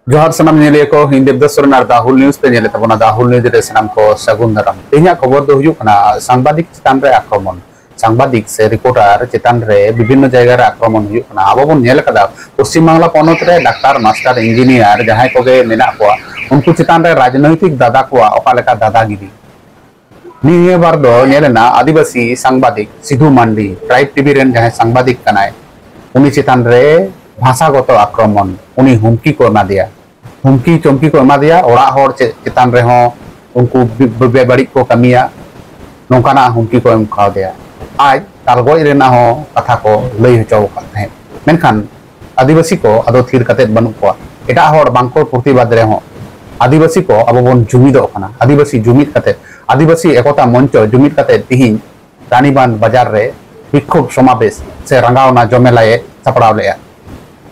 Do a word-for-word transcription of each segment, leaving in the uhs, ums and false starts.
ᱡᱚᱦᱟᱨ ᱥᱟᱱᱟᱢ ᱧᱮᱞᱤᱭᱟᱹ ᱠᱚ, ᱤᱧ ᱫᱮᱵᱫᱟᱥ ᱥᱚᱨᱮᱱ ᱟᱨ ᱫᱟ ᱦᱩᱞ ᱱᱤᱭᱩᱡᱽ ᱯᱮ ᱧᱮᱞᱮᱫ ᱛᱟᱵᱚᱱᱟ᱾ ᱫᱟ ᱦᱩᱞ ᱱᱤᱭᱩᱡᱽ ᱨᱮ ᱥᱟᱱᱟᱢ ᱠᱚ ᱥᱟᱹᱜᱩᱱ ᱫᱟᱨᱟᱢ᱾ ᱛᱮᱦᱮᱧᱟᱜ ᱠᱷᱚᱵᱚᱨ ᱫᱚ ᱦᱩᱭᱩᱜ ᱠᱟᱱᱟ ᱥᱟᱝᱵᱟᱫᱤᱠ ᱪᱮᱛᱟᱱ ᱨᱮ ᱟᱠᱨᱚᱢᱚᱱ᱾ ᱥᱟᱝᱵᱟᱫᱤᱠ ᱥᱮ ᱨᱤᱯᱳᱨᱴᱟᱨ ᱪᱮᱛᱟᱱ ᱨᱮ ᱵᱤᱵᱷᱤᱱᱱᱚ ᱡᱟᱭᱜᱟ ᱨᱮ ᱟᱠᱨᱚᱢᱚᱱ ᱦᱩᱭᱩᱜ ᱠᱟᱱᱟ᱾ ᱟᱵᱚ ᱵᱚᱱ ᱧᱮᱞ ᱟᱠᱟᱫᱟ ᱯᱚᱥᱪᱤᱢ ᱵᱟᱝᱞᱟ ᱯᱚᱱᱚᱛ ᱨᱮ ᱰᱟᱠᱛᱟᱨ, ᱢᱟᱥᱴᱟᱨ, ᱤᱧᱡᱤᱱᱤᱭᱟᱨ ᱡᱟᱦᱟᱸᱭ ᱠᱚᱜᱮ ᱢᱮᱱᱟᱜ ᱠᱚᱣᱟ, ᱩᱱᱠᱩ ᱪᱮᱛᱟᱱ ᱨᱮ ᱨᱟᱡᱽᱱᱳᱭᱛᱤᱠ ᱫᱟᱫᱟ ᱠᱚᱣᱟᱜ ᱚᱠᱟ ᱞᱮᱠᱟ ᱫᱟᱫᱟᱜᱤᱨᱤ᱾ ᱱᱤᱭᱟᱹ ᱵᱟᱨ ᱫᱚ ᱧᱮᱞ ᱮᱱᱟ ᱟᱹᱫᱤᱵᱟᱹᱥᱤ ᱥᱟᱝᱵᱟᱫᱤᱠ ᱥᱤᱫᱷᱩ ᱢᱟᱱᱰᱤ, ᱴᱨᱟᱭᱤᱵᱽ ᱴᱤᱵᱷᱤ ᱨᱮᱱ ᱡᱟᱦᱟᱸᱭ ᱥᱟᱝᱵᱟᱫᱤᱠ ᱠᱟᱱᱟᱭ, ᱩᱱᱤ ᱪᱮᱛᱟᱱ ᱨᱮ ᱵᱷᱟᱥᱟᱜᱚᱛᱚ ᱟᱠᱨᱚᱢᱚᱱ, ᱩᱱᱤ ᱦᱩᱢᱠᱤ ᱠᱚ ᱮᱢᱟ ᱫᱮᱭᱟ᱾ ᱦᱩᱢᱠᱤ ᱪᱚᱢᱠᱤ ᱠᱚ ᱮᱢᱟ ᱫᱮᱭᱟ, ᱚᱲᱟᱜ ᱦᱚᱲ ᱪᱮ-, ᱪᱮᱛᱟᱱ ᱨᱮᱦᱚᱸ ᱩᱱᱠᱩ ᱵᱮ-, ᱵᱮ-, ᱵᱮᱵᱟᱹᱲᱤᱡ ᱠᱚ ᱠᱟᱹᱢᱤᱭᱟ, ᱱᱚᱝᱠᱟᱱᱟᱜ ᱦᱩᱢᱠᱤ ᱠᱚ ᱮᱢ ᱠᱟᱣᱫᱮᱭᱟ᱾ ᱟᱡ ᱫᱟᱞ ᱜᱚᱡ ᱨᱮᱱᱟᱜ ᱦᱚᱸ ᱠᱟᱛᱷᱟ ᱠᱚ ᱞᱟᱹᱭ ᱦᱚᱪᱚ ᱟᱠᱟᱫ ᱛᱟᱦᱮᱸᱫ᱾ ᱢᱮᱱᱠᱷᱟᱱ ᱟᱹᱫᱤᱵᱟᱹᱥᱤ ᱠᱚ ᱟᱫᱚ ᱛᱷᱤᱨ ᱠᱟᱛᱮᱫ ᱵᱟᱹᱱᱩᱜ ᱠᱚᱣᱟ᱾ ᱮᱴᱟᱜ ᱦᱚᱲ ᱵᱟᱝᱠᱚ ᱯᱨᱚᱛᱤᱵᱟᱫ ᱨᱮᱦᱚᱸ ᱟᱹᱫᱤᱵᱟᱹᱥᱤ ᱠᱚ ᱟᱵᱚ ᱵᱚᱱ ᱡᱩᱢᱤᱫᱚᱜ ᱠᱟᱱᱟ᱾ ᱟᱹᱫᱤᱵᱟᱹᱥᱤ ᱡᱩᱢᱤᱫ ᱠᱟᱛᱮᱫ, ᱟᱹᱫᱤᱵᱟᱹᱥᱤ ᱮᱠᱚᱛᱟ ᱢᱚᱧᱪᱚ ᱡᱩᱢᱤᱫ ᱠᱟᱛᱮᱫ ᱛᱤᱦᱤᱧ ᱨᱟᱱᱤᱵᱟᱸᱫᱷ ᱵᱟᱡᱟᱨ ᱨᱮ ᱵᱤᱠᱠᱷᱳᱵ ᱥᱚᱢᱟᱵᱮᱥ ᱥᱮ ᱨᱟᱸᱜᱟᱣᱱᱟ ᱡᱚᱢᱮᱞᱟᱭᱮ ᱥᱟᱯᱲᱟᱣ ᱞᱮᱫᱼᱟ᱾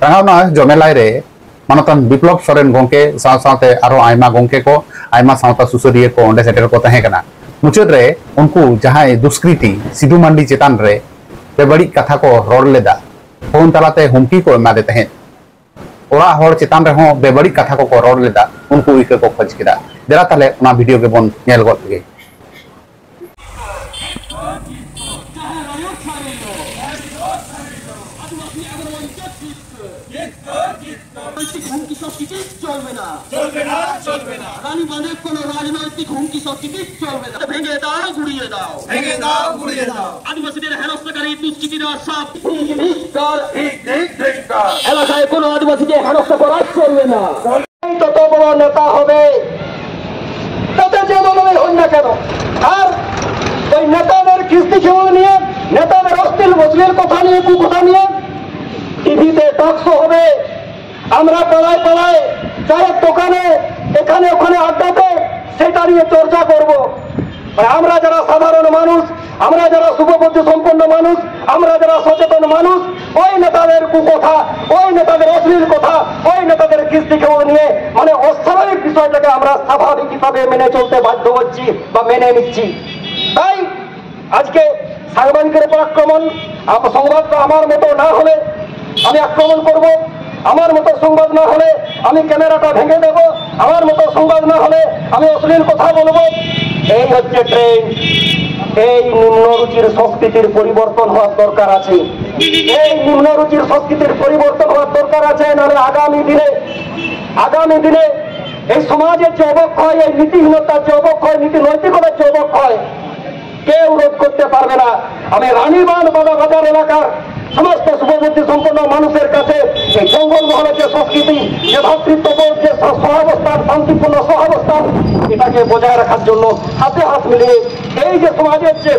ᱨᱟᱸᱜᱟᱣᱱᱟ ᱡᱚᱢᱮᱞᱟᱭ ᱨᱮ ᱢᱟᱱᱚᱛᱟᱱ ᱵᱤᱯᱞᱚᱵ ᱥᱚᱨᱮᱱ ᱜᱚᱢᱠᱮ ᱥᱟᱶ ᱥᱟᱶᱛᱮ ᱟᱨᱚ ᱟᱭᱢᱟ ᱜᱚᱢᱠᱮ ᱠᱚ, ᱟᱭᱢᱟ ᱥᱟᱶᱛᱟ ᱥᱩᱥᱟᱹᱨᱤᱭᱟᱹ ᱠᱚ ᱚᱸᱰᱮ ᱥᱮᱴᱮᱨ ᱠᱚ ᱛᱟᱦᱮᱸ ᱠᱟᱱᱟ᱾ ᱢᱩᱪᱟᱹᱫ ᱨᱮ ᱩᱱᱠᱩ ᱡᱟᱦᱟᱸᱭ ᱫᱩᱥᱠᱨᱤᱛᱤ ᱥᱤᱫᱷᱩ ᱢᱟᱱᱰᱤ ᱪᱮᱛᱟᱱ ᱨᱮ ᱵᱮᱵᱟᱹᱲᱤᱡ ᱠᱟᱛᱷᱟ ᱠᱚ ᱨᱚᱲ ᱞᱮᱫᱟ, ᱯᱷᱳᱱ ᱛᱟᱞᱟᱛᱮ ᱦᱩᱢᱠᱤ ᱠᱚ ᱮᱢᱟᱫᱮ ᱛᱟᱦᱮᱸᱫ, ᱚᱲᱟᱜ ᱦᱚᱲ ᱪᱮᱛᱟᱱ ᱨᱮᱦᱚᱸ ᱵᱮᱵᱟᱹᱲᱤᱡ ᱠᱟᱛᱷᱟ ᱠᱚᱠᱚ ᱨᱚᱲ ᱞᱮᱫᱟ, ᱩᱱᱠᱩ ᱤᱠᱟᱹ ᱠᱚ ᱠᱷᱚᱡᱽ ᱠᱮᱫᱟ᱾ ᱫᱮᱞᱟ ᱛᱟᱦᱞᱮ ᱚᱱᱟ ᱵᱷᱤᱰᱤᱭᱳ ᱜᱮᱵᱚᱱ ᱧᱮᱞ ᱜᱚᱫ ᱞᱮᱜᱮ᱾ ᱱᱚৈতিক হুমকি সব কিছু চলবে না। চলবে না, চলবে না। রানী বাঁধের কোনো রাজনৈতিক হুমকি সব কিছু চলবে না। ভেঙে দাও, গুড়িয়ে দাও। ভেঙে দাও, গুড়িয়ে দাও। আদিবাসীদের হেনস্থাকারী দুষ্কৃতীরা সব ধিক্কার। ধিক, ধিক, ধিক্কার। এলাকায় কোনো আদিবাসীকে হেনস্থা করা চলবে না। তত বড় নেতা হবে, তাতে যে দলই হন না কেন, আর ওই নেতাদের কীর্তি খেয়ে নিয়ে, নেতাদের অশ্লীল অশ্লীল কথা নিয়ে, কুকথা নিয়ে টিভিতে টক শো হবে, আমরা পাড়ায় পাড়ায়, চায়ের দোকানে, এখানে ওখানে আড্ডাতে সেটা নিয়ে চর্চা করব। আর আমরা যারা সাধারণ মানুষ, আমরা যারা শুভবুদ্ধি সম্পন্ন মানুষ, আমরা যারা সচেতন মানুষ, ওই নেতাদের কুকথা, ওই নেতাদের অশ্লীল কথা, ওই নেতাদের কীর্তি খেয়ে নিয়ে মানে অস্বাভাবিক বিষয়টাকে আমরা স্বাভাবিক হিসাবে মেনে চলতে বাধ্য হচ্ছি বা মেনে নিচ্ছি। তাই আজকে সাংবাদিকের উপর আক্রমণ, আপ-, সংবাদটা আমার মতো না হলে আমি আক্রমণ করব। আমার মতো সংবাদ না হলে আমি ক্যামেরাটা ভেঙে দেব, আমার মতো সংবাদ না হলে আমি অশ্লীল কথা বলবো। এই হচ্ছে ট্রেন্ড। এই নিম্ন রুচির সংস্কৃতির পরিবর্তন হওয়ার দরকার আছে। এই নিম্ন রুচির সংস্কৃতির পরিবর্তন হওয়ার দরকার আছে, নাহলে আগামী দিনে, আগামী দিনে এই সমাজের যে অবক্ষয়, এই নীতিহীনতার যে অবক্ষয়, নীতি নৈতিকতার যে অবক্ষয়, কেউ রোধ করতে পারবে না। আমি রানীবাঁধ বাজার এলাকার সমস্ত শুভবুদ্ধি সম্পন্ন মানুষের কাছে এই জঙ্গলমহলের যে সংস্কৃতি, যে ভাতৃত্ববোধ, যে সহ-, সহাবস্থান, শান্তিপূর্ণ সহাবস্থান, এটাকে বজায় রাখার জন্য হাতে হাত মিলিয়ে এই যে সমাজের যে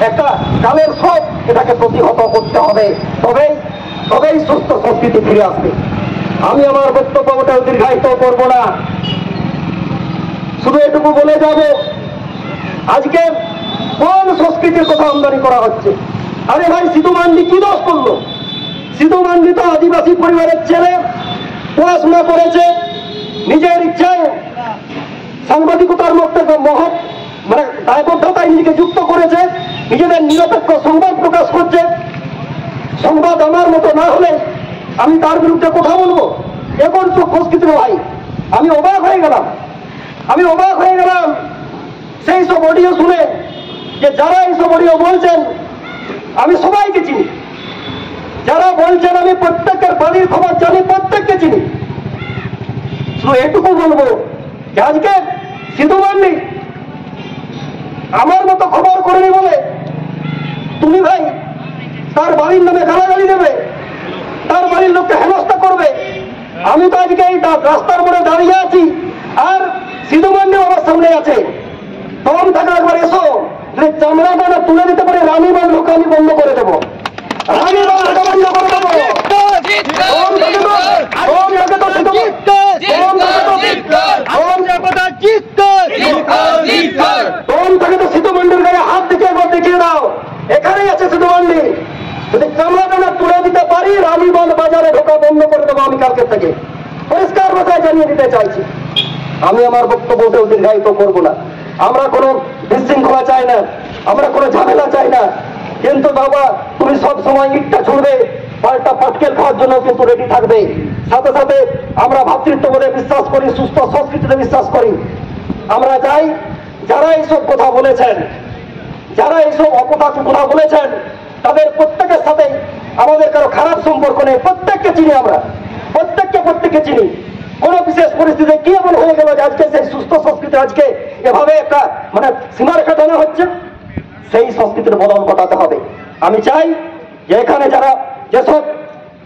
একটা কালের স্রোত, এটাকে প্রতিহত করতে হবে। তবেই, তবেই সুস্থ সংস্কৃতি ফিরে আসবে। আমি আমার বক্তব্য মোটেও দীর্ঘায়িত করব না, শুধু এটুকু বলে যাব, আজকে কোন সংস্কৃতির কথা আমদানি করা হচ্ছে? আরে ভাই, সিধু মান্ডি কি দোষ করলো? সিধু মান্ডি তো আদিবাসী পরিবারের ছেলে, পড়াশোনা করেছে, নিজের ইচ্ছায় সাংবাদিকতার মধ্যে মহৎ, মানে, দায়বদ্ধতায় নিজেকে যুক্ত করেছে, নিজেদের নিরপেক্ষ সংবাদ প্রকাশ করছে। সংবাদ আমার মতো না হলে আমি তার বিরুদ্ধে কথা বলবো? এখন তো সংস্কৃতি ভাই, আমি অবাক হয়ে গেলাম, আমি অবাক হয়ে গেলাম সেই সব অডিও শুনে, যে যারা এই সব অডিও বলছেন, আমি সবাইকে চিনি। যারা বলছেন, আমি প্রত্যেকের বাড়ির খবর জানি, প্রত্যেককে চিনি। শুধু এটুকু বলবো যে আজকে সিধু মান্ডি আমার মতো খবর করেনি বলে তুমি ভাই তার বাড়ির নামে গালাগালি দেবে, তার বাড়ির লোককে হেনস্থা করবে। আমি তো আজকে এই দা-, রাস্তার মোড়ে দাঁড়িয়ে আছি, আর সিধু মান্ডিও আমার সামনে আছে। দম থাকলে একবার এসো, যদি চামড়া দানা তুলে দিতে পারে, রানীবাঁধ ঢোকা আমি বন্ধ করে দেবো। রানীবাঁধ ঢোকা বন্ধ করে দেবো। দম থাকে তো, দম থাকে তো সিধু, দম থাকে তো, দম, দম থাকে তো সিধু মান্ডির গায়ে হাত দেখিয়ে একবার দেখিয়ে দাও। এখানেই আছে সিধু মান্ডি। যদি চামড়া দানা তুলে দিতে পারি, রানীবাঁধ বাজারে ঢোকা বন্ধ করে দেবো আমি কালকে থেকে। পরিষ্কার ভাষায় জানিয়ে দিতে চাইছি, আমি আমার বক্তব্য কেউ দীর্ঘায়িত করব না। আমরা কোনো বিশৃঙ্খলা চাই না, আমরা কোনো ঝামেলা চাই না। কিন্তু বাবা, তুমি সব সময় ইটটা ছুড়বে, পাল্টা পাটকেল খাওয়ার জন্য কিন্তু রেডি থাকবে। সাথে সাথে আমরা ভ্রাতৃত্ববোধে বিশ্বাস করি, সুস্থ সংস্কৃতিতে বিশ্বাস করি। আমরা চাই যারা এইসব কথা বলেছেন, যারা এইসব অকথা কথা বলেছেন, তাদের প্রত্যেকের সাথে আমাদের কারো খারাপ সম্পর্ক নেই। প্রত্যেককে চিনি আমরা, প্রত্যেককে প্রত্যেককে চিনি। কোনো বিশেষ পরিস্থিতিতে কি এমন হয়ে গেল যে আজকে সেই সুস্থ সংস্কৃতি আজকে এভাবে একটা মানে সীমারেখা টানা হচ্ছে? সেই সংস্কৃতির বদল ঘটাতে হবে। আমি চাই যে এখানে যারা যেসব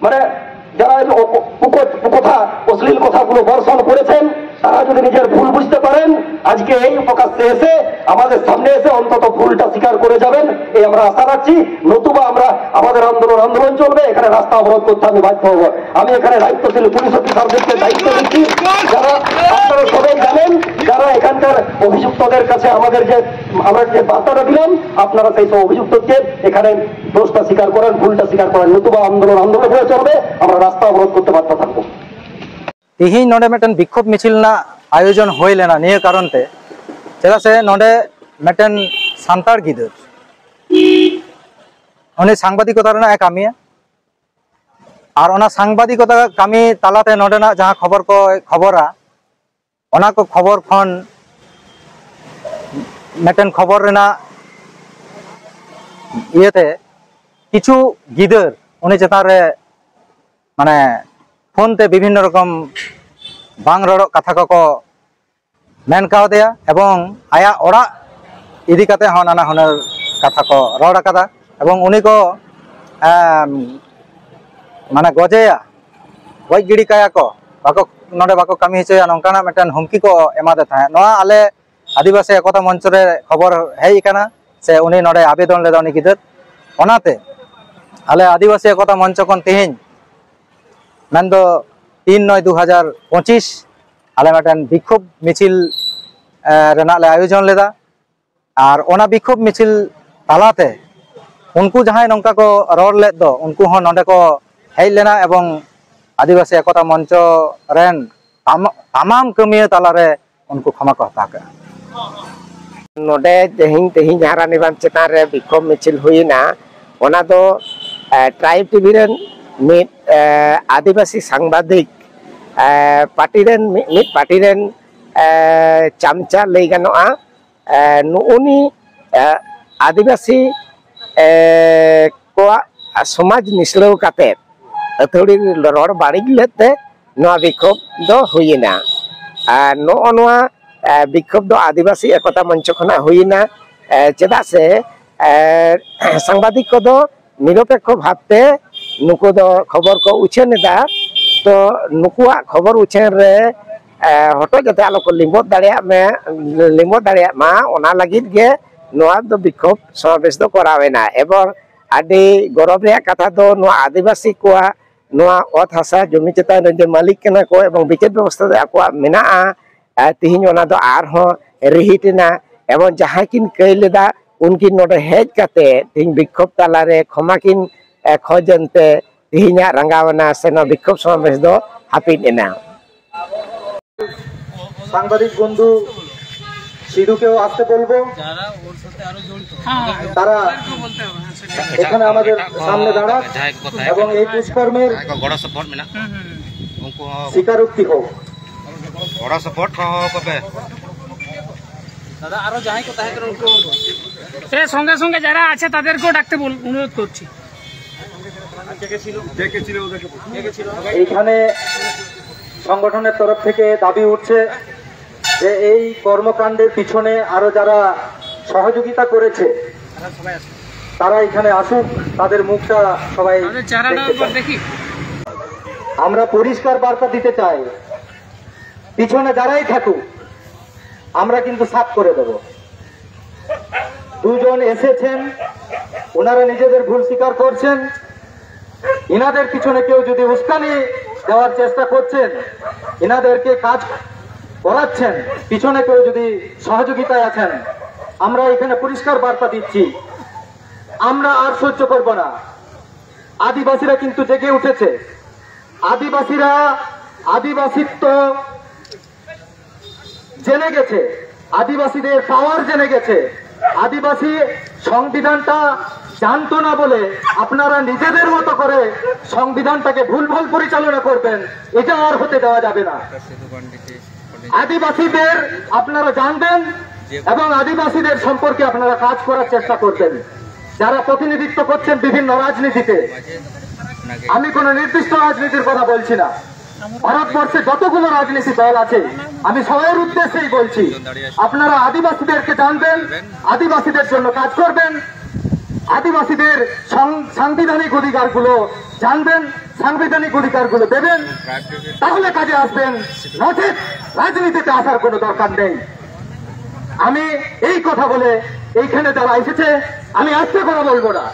মানে যারা এই অপ- কুকথ- কুকথা, অশ্লীল কথাগুলো বর্ষণ করেছেন, তারা যদি নিজের ভুল বুঝতে পারেন, আজকে এই প্রকাশ্যে এসে আমাদের সামনে এসে অন্তত ভুলটা স্বীকার করে যাবেন, এই আমরা আশা রাখছি। নতুবা আমরা আমাদের আন্দোলন আন্দোলন চলবে, এখানে রাস্তা অবরোধ করতে আমি বাধ্য হব। আমি এখানে দায়িত্বশীল পুলিশ অফিসারদেরকে দায়িত্ব দিচ্ছি, যারা আপনারা সবাই জানেন, যারা এখানকার অভিযুক্তদের কাছে আমাদের যে আমরা যে বার্তাটা দিলাম, আপনারা সেই সব অভিযুক্তকে এখানে দোষটা স্বীকার করেন, ভুলটা স্বীকার করেন, নতুবা আন্দোলন আন্দোলন হয়ে চলবে, আমরা রাস্তা অবরোধ করতে বাধ্য থাকবো। ᱛᱮᱦᱮᱧ ᱱᱚᱰᱮ ᱢᱤᱫᱴᱮᱱ ᱵᱤᱠᱠᱷᱳᱵ ᱢᱤᱪᱷᱤᱞ ᱨᱮᱱᱟᱜ ᱟᱭᱳᱡᱚᱱ ᱦᱩᱭ ᱞᱮᱱᱟ ᱱᱤᱭᱟᱹ ᱠᱟᱨᱚᱱ ᱛᱮ, ᱪᱮᱫᱟᱜ ᱥᱮ ᱱᱚᱰᱮ ᱢᱤᱫᱴᱮᱱ ᱥᱟᱱᱛᱟᱲ ᱜᱤᱫᱟᱹᱨ ᱩᱱᱤ ᱥᱟᱝᱵᱟᱫᱤᱠᱚᱛᱟ ᱨᱮᱱᱟᱜ ᱮ ᱠᱟᱹᱢᱤᱭᱟ᱾ ᱟᱨ ᱚᱱᱟ ᱥᱟᱝᱵᱟᱫᱤᱠᱚᱛᱟ ᱠᱟᱹᱢᱤ ᱛᱟᱞᱟᱛᱮ ᱱᱚᱰᱮᱱᱟᱜ ᱡᱟᱦᱟᱸ ᱠᱷᱚᱵᱚᱨ ᱠᱚ ᱠᱷᱚᱵᱚᱨᱟ, ᱚᱱᱟ ᱠᱚ ᱠᱷᱚᱵᱚᱨ ᱠᱷᱚᱱ ᱢᱤᱫᱴᱮᱱ ᱠᱷᱚᱵᱚᱨ ᱨᱮᱱᱟᱜ ᱤᱭᱟᱹᱛᱮ ᱠᱤᱪᱷᱩ ᱜᱤᱫᱟᱹᱨ ᱩᱱᱤ ᱪᱮᱛᱟᱱ ᱨᱮ ᱢᱟᱱᱮ ᱯᱷᱳᱱ ᱛᱮ ᱵᱤᱵᱷᱤᱱᱱᱚ ᱨᱚᱠᱚᱢ ᱵᱟᱝ ᱨᱚᱲᱚᱜ ᱠᱟᱛᱷᱟ ᱠᱚᱠᱚ ᱢᱮᱱ ᱠᱟᱣᱫᱮᱭᱟ ᱮᱵᱚᱝ ᱟᱭᱟᱜ ᱚᱲᱟᱜ ᱤᱫᱤ ᱠᱟᱛᱮ ᱦᱚᱸ ᱱᱟᱱᱟ ᱦᱩᱱᱟᱹᱨ ᱠᱟᱛᱷᱟ ᱠᱚ ᱨᱚᱲ ᱟᱠᱟᱫᱟ ᱮᱵᱚᱝ ᱩᱱᱤ ᱠᱚ ᱮᱢ, ᱢᱟᱱᱮ ᱜᱚᱡᱮᱭᱟ, ᱜᱚᱡ ᱜᱤᱰᱤ ᱠᱟᱭᱟ ᱠᱚ, ᱵᱟᱠᱚ ᱱᱚᱰᱮ ᱵᱟᱠᱚ ᱠᱟᱹᱢᱤ ᱦᱚᱪᱚᱭᱟ, ᱱᱚᱝᱠᱟᱱᱟᱜ ᱢᱤᱫᱴᱮᱱ ᱦᱩᱢᱠᱤ ᱠᱚ ᱮᱢᱟᱫᱮ ᱛᱟᱦᱮᱸᱫ᱾ ᱱᱚᱣᱟ ᱟᱞᱮ ᱟᱹᱫᱤᱵᱟᱹᱥᱤ ᱮᱠᱚᱛᱟ ᱢᱚᱧᱪᱚ ᱨᱮ ᱠᱷᱚᱵᱚᱨ ᱦᱮᱡ ᱟᱠᱟᱱᱟ ᱥᱮ ᱩᱱᱤ ᱱᱚᱰᱮ ᱟᱵᱮᱫᱚᱱ ᱞᱮᱫᱟ ᱩᱱᱤ ᱜᱤᱫᱟᱹᱨ᱾ ᱚᱱᱟᱛᱮ ᱟᱞᱮ ᱟᱹᱫᱤᱵᱟᱹᱥᱤ ᱮᱠᱚᱛᱟ ᱢᱚᱧᱪᱚ ᱠᱷᱚᱱ ᱛᱮᱦᱮᱧ ᱢᱮᱱᱫᱚ ᱛᱤᱱ ᱱᱚᱭ ᱫᱩ ᱦᱟᱡᱟᱨ ᱯᱚᱸᱪᱤᱥ ᱟᱞᱮ ᱢᱤᱫᱴᱮᱱ ᱵᱤᱠᱠᱷᱳᱵ ᱢᱤᱪᱷᱤᱞ ᱮ, ᱨᱮᱱᱟᱜ ᱞᱮ ᱟᱭᱳᱡᱚᱱ ᱞᱮᱫᱟ᱾ ᱟᱨ ᱚᱱᱟ ᱵᱤᱠᱠᱷᱳᱵ ᱢᱤᱪᱷᱤᱞ ᱛᱟᱞᱟᱛᱮ ᱩᱱᱠᱩ ᱡᱟᱦᱟᱸᱭ ᱱᱚᱝᱠᱟ ᱠᱚ ᱨᱚᱲ ᱞᱮᱫ ᱫᱚ ᱩᱱᱠᱩ ᱦᱚᱸ ᱱᱚᱰᱮ ᱠᱚ ᱦᱮᱡ ᱞᱮᱱᱟ ᱮᱵᱚᱝ ᱟᱹᱫᱤᱵᱟᱹᱥᱤ ᱮᱠᱚᱛᱟ ᱢᱚᱧᱪᱚ ᱨᱮᱱ ᱛᱟᱢ- ᱛᱟᱢᱟᱢ ᱠᱟᱹᱢᱤᱭᱟᱹ ᱛᱟᱞᱟᱨᱮ ᱩᱱᱠᱩ ᱠᱷᱚᱢᱟ ᱠᱚ ᱦᱟᱛᱟᱣ ᱠᱮᱫᱼᱟ᱾ ᱱᱚᱰᱮ ᱛᱮᱦᱮᱧ ᱛᱮᱦᱮᱧ ᱡᱟᱦᱟᱸ ᱨᱟᱱᱤᱵᱟᱸᱫᱷ ᱪᱮᱛᱟᱱ ᱨᱮ ᱵᱤᱠᱠᱷᱳᱵ ᱢᱤᱪᱷᱤᱞ ᱦᱩᱭᱮᱱᱟ, ᱚᱱᱟ ᱫᱚ ᱴᱨᱟᱭᱤᱵᱽ ᱴᱤᱵᱷᱤ ᱨᱮᱱ ᱢᱤᱫ ᱟᱹᱫᱤᱵᱟᱹᱥᱤ ᱥᱟᱝᱵᱟᱫᱤᱠ, ᱯᱟᱨᱴᱤ ᱨᱮᱱ ᱢᱤᱫ ᱯᱟᱨᱴᱤ ᱨᱮᱱ ᱪᱟᱢᱪᱟ ᱞᱟᱹᱭ ᱜᱟᱱᱚᱜᱼᱟ᱾ ᱱᱩᱜᱼᱩᱱᱤ ᱟᱹᱫᱤᱵᱟᱹᱥᱤ ᱠᱚᱣᱟᱜ ᱥᱚᱢᱟᱡᱽ ᱱᱤᱥᱲᱟᱹᱣ ᱠᱟᱛᱮ ᱟᱹᱛᱷᱟᱹᱲᱤ ᱨᱚᱲ ᱵᱟᱹᱲᱤᱡ ᱞᱮᱫ ᱛᱮ ᱱᱚᱣᱟ ᱵᱤᱠᱷᱳᱵ ᱫᱚ ᱦᱩᱭᱮᱱᱟ᱾ ᱟᱨ ᱱᱚᱜᱼᱚ ᱱᱚᱣᱟ ᱵᱤᱠᱷᱳᱵ ᱫᱚ ᱟᱹᱫᱤᱵᱟᱹᱥᱤ ᱮᱠᱚᱛᱟ ᱢᱚᱧᱪᱚ ᱠᱷᱚᱱᱟᱜ ᱦᱩᱭᱮᱱᱟ᱾ ᱪᱮᱫᱟᱜ ᱥᱮ ᱥᱟᱝᱵᱟᱫᱤᱠ ᱠᱚᱫᱚ ᱱᱤᱨᱚᱯᱮᱠᱠᱷᱚ ᱵᱷᱟᱵᱽᱛᱮ ᱱᱩᱠᱩ ᱫᱚ ᱠᱷᱚᱵᱚᱨ ᱠᱚ ᱩᱪᱷᱟᱹᱱ ᱮᱫᱟ᱾ ᱛᱚ ᱱᱩᱠᱩᱣᱟᱜ ᱠᱷᱚᱵᱚᱨ ᱩᱪᱷᱟᱹᱱ ᱨᱮ ᱦᱚᱴᱚᱜ ᱡᱟᱛᱮ ᱟᱞᱚ ᱠᱚ ᱞᱤᱸᱵᱚᱫ ᱫᱟᱲᱮᱭᱟᱜ ᱢᱮ, ᱞᱤᱸᱵᱚᱫ ᱫᱟᱲᱮᱭᱟᱜ ᱢᱟ, ᱚᱱᱟ ᱞᱟᱹᱜᱤᱫ ᱜᱮ ᱱᱚᱣᱟ ᱫᱚ ᱵᱤᱠᱷᱳᱵ ᱥᱚᱢᱟᱵᱮᱥ ᱫᱚ ᱠᱚᱨᱟᱣ ᱮᱱᱟ᱾ ᱮᱵᱚᱝ ᱟᱹᱰᱤ ᱜᱚᱨᱚᱵᱽ ᱨᱮᱭᱟᱜ ᱠᱟᱛᱷᱟ ᱫᱚ ᱱᱚᱣᱟ ᱟᱹᱫᱤᱵᱟᱹᱥᱤ ᱠᱚᱣᱟᱜ ᱱᱚᱣᱟ ᱚᱛ ᱦᱟᱥᱟ ᱡᱚᱢᱤ ᱪᱮᱛᱟᱱ ᱨᱮ ᱡᱮ ᱢᱟᱹᱞᱤᱠ ᱠᱟᱱᱟ ᱠᱚ ᱮᱵᱚᱝ ᱵᱤᱪᱟᱹᱨ ᱵᱮᱵᱚᱥᱛᱷᱟ ᱫᱚ ᱟᱠᱚᱣᱟᱜ ᱢᱮᱱᱟᱜᱼᱟ, ᱟᱨ ᱛᱤᱦᱤᱧ ᱚᱱᱟ ᱫᱚ ᱟᱨᱦᱚᱸ ᱨᱤᱦᱤᱴ ᱮᱱᱟ᱾ ᱮᱵᱚᱝ ᱡᱟᱦᱟᱸᱭ ᱠᱤᱱ ᱠᱟᱹᱭ ᱞᱮᱫᱟ ᱩᱱᱠᱤᱱ ᱱᱚᱰᱮ ᱦᱮᱡ ᱠᱟᱛᱮ ᱛᱤᱦᱤᱧ ᱵᱤᱠᱷᱳᱵ ᱛᱟᱞᱟᱨᱮ ᱠᱷᱚᱢᱟ ᱠᱤᱱ ᱠᱷᱚᱡᱽ ᱮᱱᱛᱮ ᱛᱤᱦᱤᱧᱟᱜ ᱨᱟᱸᱜᱟᱣ ᱮᱱᱟ ᱥᱮ ᱱᱚᱣᱟ ᱵᱤᱠᱷᱳᱵ ᱥᱚᱢᱟᱵᱮᱥ ᱫᱚ ᱦᱟᱹᱯᱤᱫ ᱮᱱᱟ᱾ সাংবাদিক বন্ধু সিধুকেও আসতে বলবো। তারা এখানে আমাদের সামনে দাঁড়াক এবং এই দুষ্কর্মের স্বীকারোক্তি হোক। বড় সাপোর্ট কবে? দাদা, আরো যাই কথা। সঙ্গে সঙ্গে যারা আছে তাদেরকেও ডাকতে অনুরোধ করছি। এইখানে সংগঠনের তরফ থেকে দাবি উঠছে যে এই কর্মকাণ্ডের পিছনে আরো যারা সহযোগিতা করেছে তারা এখানে আসুক, তাদের মুখটা সবাই দেখতে চাই। আমরা পরিষ্কার বার্তা দিতে চাই, পিছনে যারাই থাকুক আমরা কিন্তু সাফ করে দেব। দুজন এসেছেন, ওনারা নিজেদের ভুল স্বীকার করছেন। এনাদের পিছনে কেউ যদি উস্কানি দেওয়ার চেষ্টা করছেন, এনাদেরকে কাজ করাচ্ছেন, পিছনে কেউ যদি সহযোগিতায় আছেন, আমরা এখানে পরিষ্কার বার্তা দিচ্ছি, আমরা আর সহ্য করব না। আদিবাসীরা কিন্তু জেগে উঠেছে। আদিবাসীরা আদিবাসীত্ব জেনে গেছে, আদিবাসীদের পাওয়ার জেনে গেছে। আদিবাসী সংবিধানটা জানতো না বলে আপনারা নিজেদের মতো করে সংবিধানটাকে ভুলভাল পরিচালনা করবেন, এটা আর হতে দেওয়া যাবে না। আদিবাসীদের আপনারা জানবেন এবং আদিবাসীদের সম্পর্কে আপনারা কাজ করার চেষ্টা করবেন। যারা প্রতিনিধিত্ব করছেন বিভিন্ন রাজনীতিতে, আমি কোনো নির্দিষ্ট রাজনীতির কথা বলছি না, ভারতবর্ষে যতগুলো রাজনীতি দল আছে, আমি সবার উদ্দেশ্যেই বলছি, আপনারা আদিবাসীদেরকে জানবেন, আদিবাসীদের জন্য কাজ করবেন, আদিবাসীদের সং- সাংবিধানিক অধিকারগুলো জানবেন, সাংবিধানিক অধিকারগুলো দেবেন, তাহলে কাজে আসবেন, নচেত রাজনীতিতে আসার কোনো দরকার নেই। আমি এই কথা বলে এইখানে যারা এসেছে, আমি আস্তে করে বলবো না,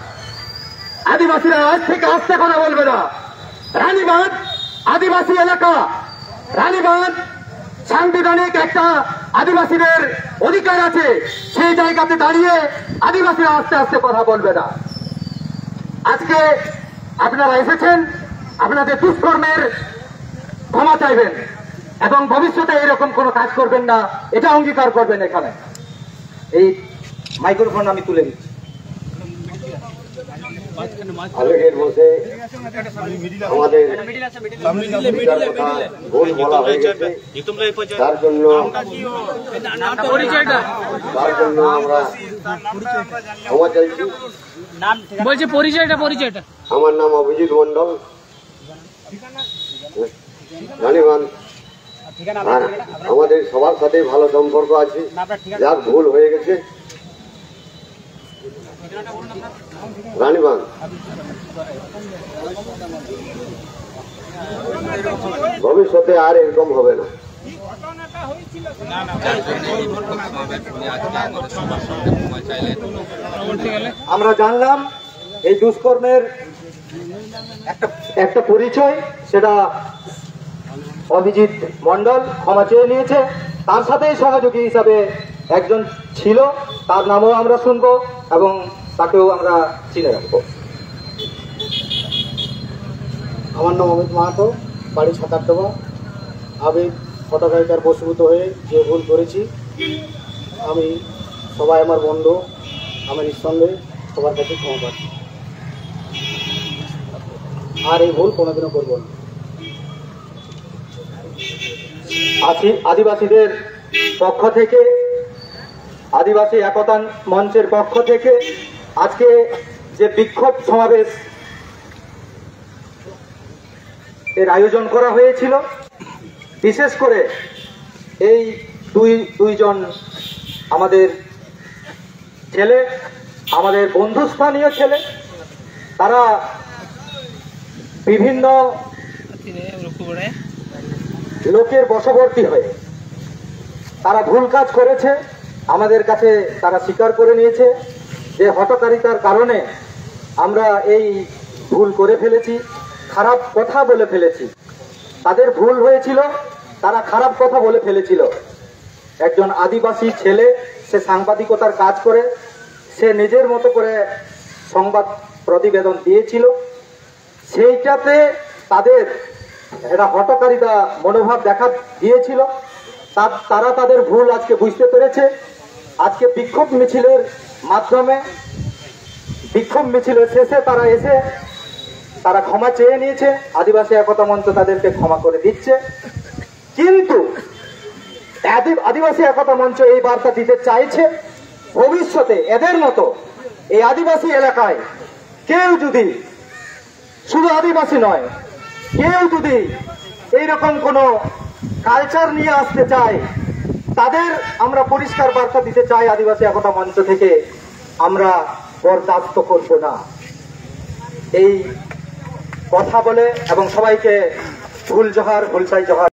আদিবাসীরা আজ থেকে আস্তে করে বলবে না। রানীবাঁধ আদিবাসী এলাকা, রানীবাঁধ সাংবিধানিক একটা আদিবাসীদের অধিকার আছে, সেই জায়গাতে দাঁড়িয়ে আদিবাসীরা আস্তে আস্তে কথা বলবে না। আজকে আপনারা এসেছেন, আপনাদের দুষ্কর্মের ক্ষমা চাইবেন এবং ভবিষ্যতে এরকম কোনো কাজ করবেন না, এটা অঙ্গীকার করবেন। এখানে এই মাইক্রোফোন আমি তুলে নিচ্ছি। আবেগের বসে আমাদের ভুল বলা হয়ে গেছে, তার জন্য তার জন্য আমরা ক্ষমা চাইছি। বলছে পরিচয়টা পরিচয়টা আমার নাম অভিজিৎ মণ্ডল। রানীবাঁধ। আর আমাদের সবার সাথে ভালো সম্পর্ক আছে। যাক, ভুল হয়ে গেছে। রানীবাঁধ, ভবিষ্যতে আর এরকম হবে না। আমরা জানলাম এই দুষ্কর্মের একটা একটা পরিচয়, সেটা অভিজিৎ মণ্ডল ক্ষমা চেয়ে নিয়েছে। তার সাথে সহযোগী হিসাবে একজন ছিল, তার নামও আমরা শুনবো এবং তাকেও আমরা চিনে রাখবো। আমার নাম অমিত মাহাতো, বাড়ি ছাতারডোবা। আমি ফটোগ্রাফার বশীভূত হয়ে যে ভুল করেছি, আমি সবাই আমার বন্ধু, আমি নিঃসন্দেহে সবার কাছে ক্ষমা প্রার্থী। আর এই ভুল কোনোদিনও করব না। আদি- আদিবাসীদের পক্ষ থেকে, আদিবাসী একতা মঞ্চের পক্ষ থেকে আজকে যে বিক্ষোভ সমাবেশ এর আয়োজন করা হয়েছিল, বিশেষ করে এই দুই দুইজন আমাদের ছেলে, আমাদের বন্ধুস্থানীয় ছেলে, তারা বিভিন্ন লোকের বশবর্তী হয়ে তারা ভুল কাজ করেছে। আমাদের কাছে তারা স্বীকার করে নিয়েছে যে হঠকারিতার কারণে আমরা এই ভুল করে ফেলেছি, খারাপ কথা বলে ফেলেছি। তাদের ভুল হয়েছিল, তারা খারাপ কথা বলে ফেলেছিল। একজন আদিবাসী ছেলে, সে সাংবাদিকতার কাজ করে, সে নিজের মতো করে সংবাদ প্রতিবেদন দিয়েছিল। সেইটাতে তাদের একটা হঠকারিতা মনোভাব দেখা দিয়েছিল। তা- তারা তাদের ভুল আজকে বুঝতে পেরেছে। আজকে বিক্ষোভ মিছিলের মাধ্যমে, বিক্ষোভ মিছিলের শেষে তারা এসে তারা ক্ষমা চেয়ে নিয়েছে। আদিবাসী একতা মঞ্চ তাদেরকে ক্ষমা করে দিচ্ছে। কিন্তু আদি- আদিবাসী একতা মঞ্চ এই বার্তা দিতে চাইছে, ভবিষ্যতে এদের মতো এই আদিবাসী এলাকায় কেউ যদি, শুধু আদিবাসী নয়, কেউ যদি এইরকম কোনো কালচার নিয়ে আসতে চায়, তাদের আমরা পরিষ্কার বার্তা দিতে চাই আদিবাসী একতা মঞ্চ থেকে, আমরা বরদাস্ত করব না। এই কথা বলে এবং সবাইকে ভুল জোহার, ভুলসাই জোহার।